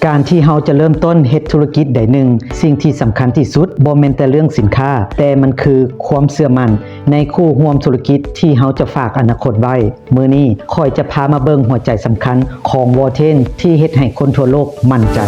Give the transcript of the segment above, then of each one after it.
ການທີ່ເຮົາຈະເລີ່ມຕົ້ນເຮັດທຸລະກິດໃດໜຶ່ງ, ສິ່ງທີ່ສຳຄັນທີ່ສຸດບໍ່ແມ່ນແຕ່ເລື່ອງສິນຄ້າ, ແຕ່ມັນຄືຄວາມເຊື່ອໝັ້ນໃນຄູ່ຮ່ວມທຸລະກິດທີ່ເຮົາຈະຝາກອະນາຄົດໄວ້. ມື້ນີ້ຂ້ອຍຈະພາມາເບິ່ງຫົວໃຈສຳຄັນຂອງ Walten ທີ່ເຮັດໃຫ້ຄົນທົ່ວໂລກໝັ້ນໃຈ.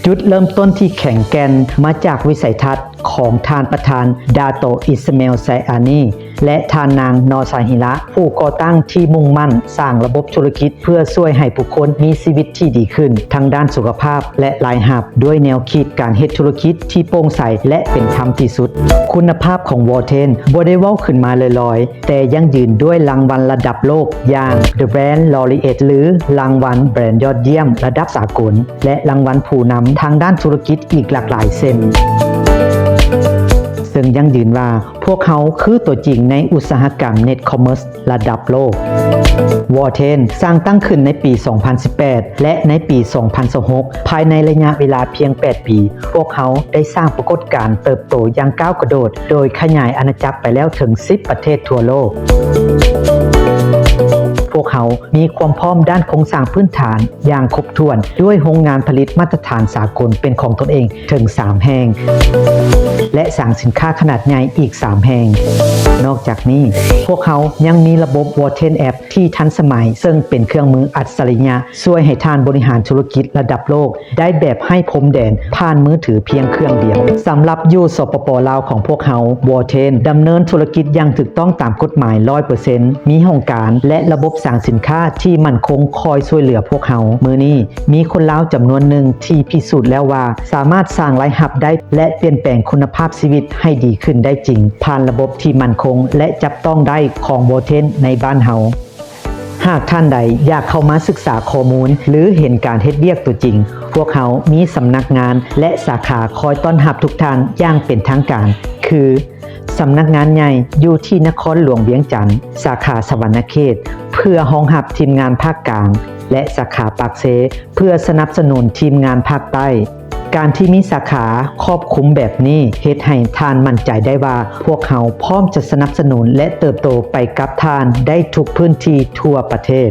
ຈຸດເລີ່ມຕົ້ນທີ່ແຂງແກ່ນມາຈາກວິໄສທັດຂອງທ່ານປະທານ ດາໂຕ ອິດສະເມລ ໄຊອານີ ແລະ ທ່ານນາງ ນໍຊາຮິລະ ຜູ້ກໍ່ຕັ້ງທີ່ມຸ່ງໝັ້ນສ້າງລະບົບທຸລະກິດເພື່ອຊ່ວຍໃຫ້ຜູ້ຄົນມີຊີວິດທີ່ດີຂຶ້ນທາງດ້ານສຸຂະພາບ ແລະ ລາຍຮັບ ດ້ວຍແນວຄິດການເຮັດທຸລະກິດທີ່ໂປ່ງໃສ ແລະ ເປັນທຳທີ່ສຸດ. ຄຸນນະພາບຂອງ Walten ບໍ່ໄດ້ເວົ້າຂຶ້ນມາລອຍໆ, ແຕ່ຢັ້ງຢືນດ້ວຍລາງວັນລະດັບໂລກຢ່າງ The Brand Laureate ຫຼື ລາງວັນແບຣນຍອດຢ້ຽມລະດັບສາກົນ ແລະ ລາງວັນຜູ້ນຳທາງດ້ານທຸລະກິດອີກຫຼາກຫຼາຍເຊັ່ນ ເຊິ່ງຢັ້ງຢືນວ່າພວກເຮົາຄືຕົວຈິງໃນອຸດສາຫະກຳ Net Commerce ລະດັບໂລກ. Walten ສ້າງຕັ້ງຂຶ້ນໃນປີສອງພັນສິບແປດ ແລະ ໃນປີສອງພັນຊາວຫົກ ພາຍໃນໄລຍະເວລາພຽງແປດປີ, ພວກເຮົາໄດ້ສ້າງປາກົດການເຕີບໂຕຢ່າງກ້າວກະໂດດ, ໂດຍຂະຫຍາຍອານາຈັກໄປແລ້ວເຖິງສິບປະເທດທົ່ວໂລກ. ພວກເຮົາມີຄວາມພ້ອມດ້ານໂຄງສ້າງພື້ນຖານຢ່າງຄົບຖ້ວນ, ດ້ວຍໂຮງງານຜະລິດມາດຕະຖານສາກົນເປັນຂອງຕົນເອງເຖິງສາມແຫ່ງ ແລະ ສາງສິນຄ້າຂະໜາດໃຫຍ່ອີກສາມແຫ່ງ. ນອກຈາກນີ້, ພວກເຮົາຍັງມີລະບົບ Walten App ທີ່ທັນສະໄໝ, ເຊິ່ງເປັນເຄື່ອງມືອັດສະລິຍະ ຊ່ວຍໃຫ້ທ່ານບໍລິຫານທຸລະກິດລະດັບໂລກໄດ້ແບບໄຮ້ພົມແດນຜ່ານມືຖືພຽງເຄື່ອງດຽວ. ສຳລັບຢູ່ ສປປ ລາວ ຂອງພວກເຮົາ, Walten ດຳເນີນທຸລະກິດຢ່າງຖືກຕ້ອງຕາມກົດໝາຍຮ້ອຍເປີເຊັນ, ມີຫ້ອງການ ແລະ ລະບົບສາງສິນຄ້າທີ່ໝັ້ນຄົງຄອຍຊ່ວຍເຫຼືອພວກເຮົາ. ມື້ນີ້, ມີຄົນລາວຈຳນວນໜຶ່ງທີ່ພິສູດແລ້ວວ່າສາມາດສ້າງລາຍຮັບໄດ້ ແລະ ປ່ຽນແປງຄຸນນະພາບຊີວິດໃຫ້ດີຂຶ້ນໄດ້ຈິງ ຜ່ານລະບົບທີ່ໝັ້ນຄົງ ແລະ ຈັບຕ້ອງໄດ້ຂອງ Walten ໃນບ້ານເຮົາ. ຫາກທ່ານໃດຢາກເຂົ້າມາສຶກສາຂໍ້ມູນ ຫຼື ເຫັນການເຮັດວຽກຕົວຈິງ, ພວກເຮົາມີສຳນັກງານ ແລະ ສາຂາຄອຍຕ້ອນຮັບທຸກທ່ານຢ່າງເປັນທາງການ, ຄື ສຳນັກງານໃຫຍ່ຢູ່ທີ່ນະຄອນຫຼວງວຽງຈັນ, ສາຂາສະຫວັນນະເຂດ ເພື່ອຮອງຮັບທີມງານພາກກາງ ແລະ ສາຂາປາກເຊ ເພື່ອສະໜັບສະໜູນທີມງານພາກໃຕ້. ການທີ່ມີສາຂາຄອບຄຸມແບບນີ້ ເຮັດໃຫ້ທ່ານໝັ້ນໃຈໄດ້ວ່າ ພວກເຮົາພ້ອມຈະສະໜັບສະໜູນ ແລະ ເຕີບໂຕໄປກັບທ່ານໄດ້ທຸກພື້ນທີ່ທົ່ວປະເທດ.